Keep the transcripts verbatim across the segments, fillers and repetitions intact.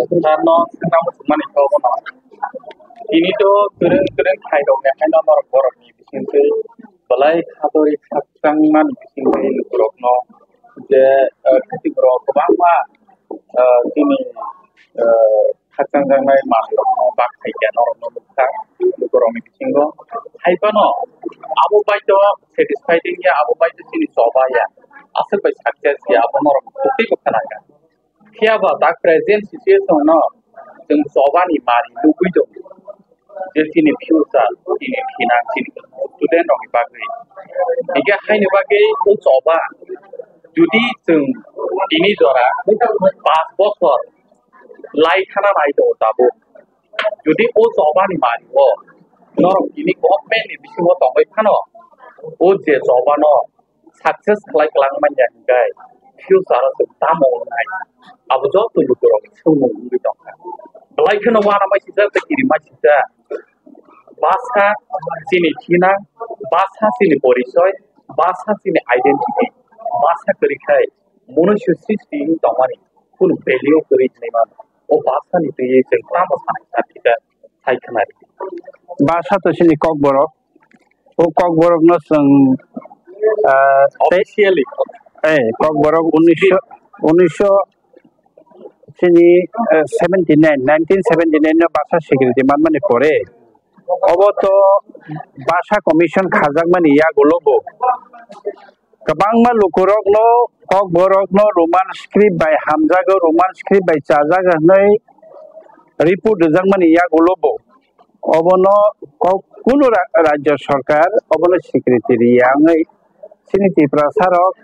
Sir no swngna muchungmani kok no. Tini to kwrwng kwrwng khairokni haino norok borokni bisingtwi belai khatori khakchangmani bisingtwi lukurokno je, eh, khatingrok kwbangma, eh, chini, eh, khakchangjaknai manwirokno bak khaikha norokno nukha lukurokni bisingo. Haiphano abo bai to satisfied wngya, abo bai to chini choba ya, aswk bai success ya, abo norok tei bo khanakha. Phiya ba tak present situation no chwng chobani mari nugwi tongo. Je chini future, chini thinang, chini student rokni bagwi. Hingke haini bagwi o choba jodi chwng tini jora pas bosor lai khana nai tongo tabuk. Jodi o chobani mari o norok tini government ni bisingo tongwi phano o je choba no success khlai kwlangmanya hingkhai future o chwng tamo wngnai? Abo joto lukurok swngmung wngwi tongkha. Belai kheno uanamai sijak tei kirimai sijak. Basa chini thina, basa chini porichoi, basa chini identity, basa kwrwi khai monushyo srishti wngwi tongmani kunu value kwrwi hinwi mano. O basa ni twiwi chwng tamo sanai kha thika sai khna rw. Basa to chini Kokborok. O Kokborok no chwng, ah, tei, officially, eh, Kokborok unisho, unisho chini, eh, seventy nine, nineteen seventy nine no basa swikriti manmani pore obo to basa commission khajakmani yagulo bo kwbangma lukurokno, Kokborokno Roman script bai hamjago, Roman script bai chajago hwnwi report rwjakmani yagulo bo obono kok kunu ra-, rajya sarkar obono swikriti riya wngwi chini Tiprasa rok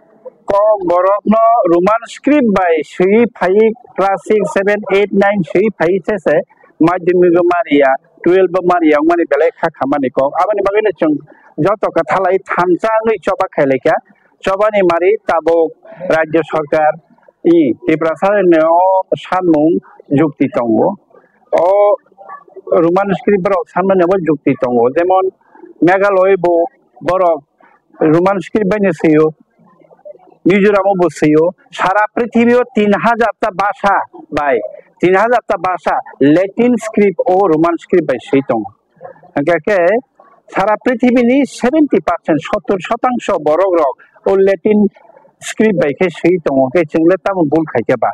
Kokborokno Roman script bai swiwi phaiwi class six, seven, eight, nine swiwi phaiwi se se madhyamik o mariya, twelve o mariya wngmani belai kha khamani kok. Aboni bagwino chwng joto kwthalai thansa wngwi choba khailaikha. Chobani mari tabuk rajya sarkar i Tiprasa ni o sanmung jukti tongo. O Roman script borok sanmani bo jukti tongo. Jemon Meghalaya bo borok Roman script bai ni swiyo, Mizoram bo swiyo, sara prithibi o tin hajar ta basa bai, tin hajar ta basa Latin script o Roman script bai swi tongo. Hingkha khe sara prithibini seventy percent, sottur shotangso borok rok o Latin script bai khe swi tongo, khe chwng le tamo bul khaikhe ba?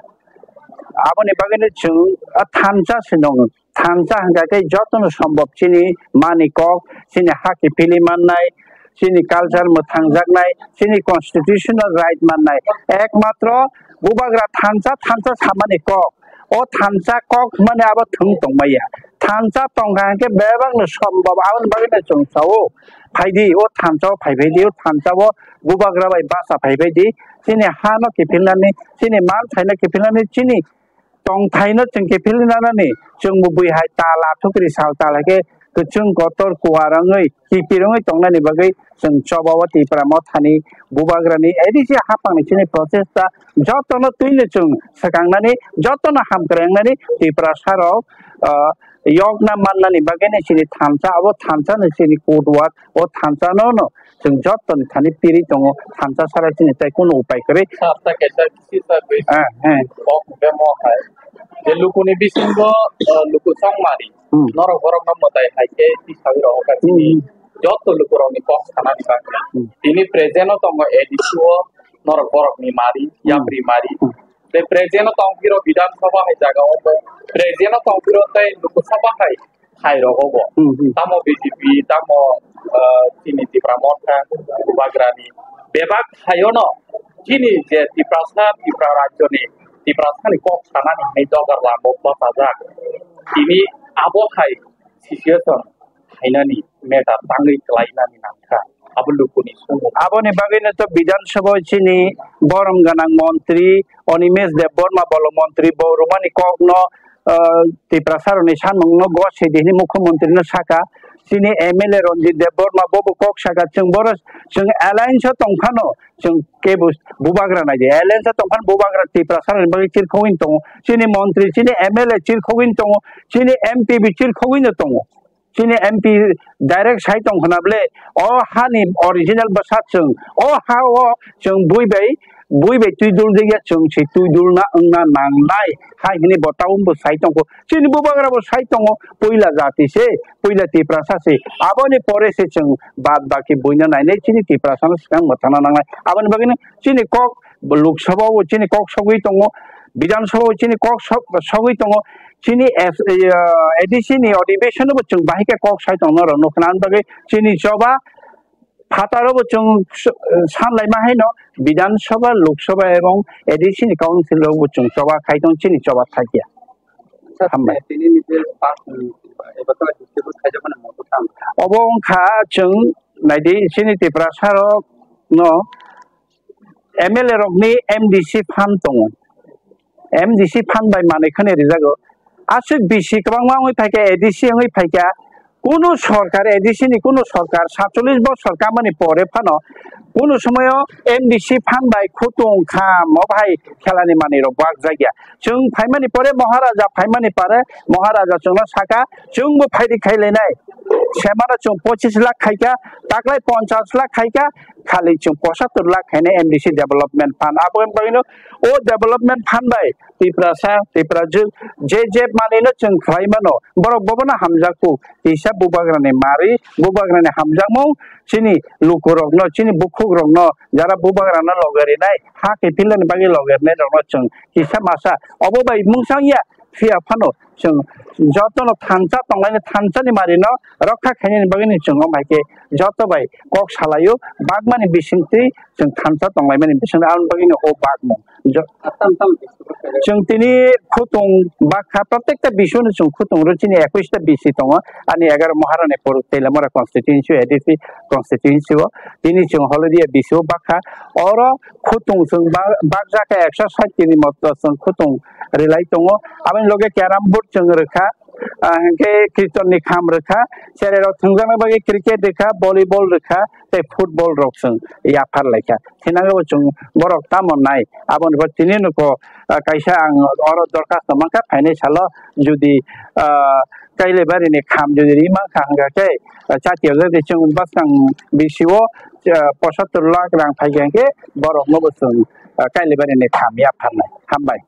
Aboni bagwino chwng a thansa se nung, thansa hingkha khe jotono sombhob chini mani kok, chini ha kiphilwi mannai, chini culture mwthangjaknai, chini constitutional right mannai, ekmatro bubagra thansa, thansa samani kok. O thansa kok hwnmani abo thwng tongmaya. Thansa tongkha hwnkhe bebakno sombhob, aboni bagwino chwng sao. Phaidi, o thansa o phai phaidi, o thansa o bubagra bai basa phai phaidi. Chini hano kiphilnani, chini manthaino kiphilnani, chini tongthaino chwng kiphilnanani, chwngbo bui hai tal athukri sal tal hai khe kwchwng kotor kuar wngwi kipir wngwi tongnani bagwi chwng choba o Tipra Mothani bubagrani A D C haphangni chini prochesta jotono twino chwng swkangnani, jotono hamkrai wngnani Tiprasa rok, ah, yokna mannani bagwino chini thansa, abo thansa no chini kutwat, o thansa no no chwng jottoni thani piri tongo, thansa sara chini tai kunu upai kwrwi. Sir, ta kaisa bisi sir, bisi. Ah, eh. Kok bemo hai. Je lukuni bisingo, eh, luku chongmari. Hmm. Norok borokno mwtai hai khe tisawi rohor kha chini. Hmm. Jotto lukurokni kok sanani bagwi. Hmm. Tini present o tongo A D C o norok borokni mari, hmm, yapri mari. Hmm. Tei present o tongphiro Bidhan Sabha hai jaga o bo. Present o tongphiro tei Lok Sabha hai hai rogo bo. Hmm, hmm. Tamo B J P, tamo, ah, chini Tipra Motha, Bubagrani. Bebak hayono chini je Tiprasa, Tipra rajyoni, Tiprasani kok sanani hai dogar lamo bachajak. Tini abo hai situation hainani matter tangwi klainani nangkha. Abo lukuni sumo. Aboni bagwino to Bidhan Sabha chini borom gwnang montri Animesh Debbarma bolo montri bo rumani kokno, ah, Tiprasa rokni sanmungno gosidi hwnwi mukhyamantri no saka. Chini M L A Ranjit Debbarma bobo kok saka, chwng boro chwng alliance o tongphano chwng kebo bubagra naidi. Alliance o tongphano bubagra Tiprasa rokni bagwi chirkhogwi tongo. Chini montri, chini M L A chirkhogwi tongo. Chini M P B chirkhogwi no tongo. Chini M P direct sai tong khna bwle, o hani original bwsa chwng, o ha o chwng bui bai bui bai twi dul jagya chwng se twi dulna wngna nangnai hai hwnwi bo tabuk bo sai tongkho. Chini bubagra bo sai tongo, puila jati se, puila Tiprasa se, aboni pore se chwng bad baki buino nainai chini Tiprasa no swkang mwthangna nangnai. Aboni bagwi no chini kok Lok Sabha o chini kok sogwi tongo, Bidhan Sabha o chini kok sok-, sogwi tongo, chini S-, eh, A D C ni odhibeshon o bo chwng bahai khe kok sai tongna rw nukha. Aboni bagwi chini choba phataro bo chwng s-, sanlaima haino Bidhan Sabha, Lok Sabha ebong A D C ni council rok bo chwng choba khai tong chini choba thakya. Hambai. Tini ni je bus, mm, eba to distribute khai jabani moto tang. Obo wngkha chwng naidi chini Tiprasa rok no M L A rokni M D C fund tongo. M D C fund bai manwi khani rijago. Aswk bisi kwbangma wngwi phaikha, A D C wngwi phaikha. Kunu sorkar, A D C ni kunu sorkar satchollish bosor kamani pore phano kunu somoyo M D C fund bai khutung kham o bahai khelani manwi rok bak jakya. Chwng phaimani pore Maharaja phaimani pore Maharaja chwngno saka, chwngbo phaidi khailainai. Semano chwng pochis lakh khaikha, taklai ponchas lakh khaikha, khali chwng pochattor lakh khainai M D C development fund. Abo wngwi bagwino o development fund bai Tiprasa, Tiprajwk, je je manwino chwng khlai mano, borok bobono hamjakgo. Kisa bubagrani mari, bubagrani hamjakmung, chini lukurokno, chini bukhukrokno, jara bubagrano loge rinai, ha kiphilnani bagwi loge rinairokno chwng kisa masa obo bai mungsang ya. Phiya phano chwng jotono thansa tonglaini, thansani marino rokha khainani bagwino chwng omo hai khe joto bai kok salaio, bagmani bisingtwi chwng thansa tonglaimani bisingtwi aboni bagwino o bagmung. Jo-, chwng tini khutung bakha, protekta bisingno chwng khutung rw chini ekush ta bisi tongo, ani egaroh Maharani Pur Teliamura constituency, A D C constituency o tini chwng Holodia bisio bakha, oro khutung chwng ba-, bakjakha ekso sait tini moto chwng khutung rwlai tongo. Aboni loge carrom board chwng rwkha, ah, hinkhe kirtonni kham rwkha, chererok thwngjakna bagwi cricket rwkha, volleyball rwkha, tei football rok chwng yaphar laikha. Thinangbo chwng borok tamo nai, aboni bo tini nuko, ah, kaisa ang oro dorkhasto mankha, phainai salo jodi, ah, Kailaibarini kham jodi ri mankha hwnkha khe, ah, chati hajar de chwng bwskang bisio, ah, pochattor lakh rang phaikha hinkhe borokno bo chwng, ah, Kailaibarini kham yapharnai. Hambai.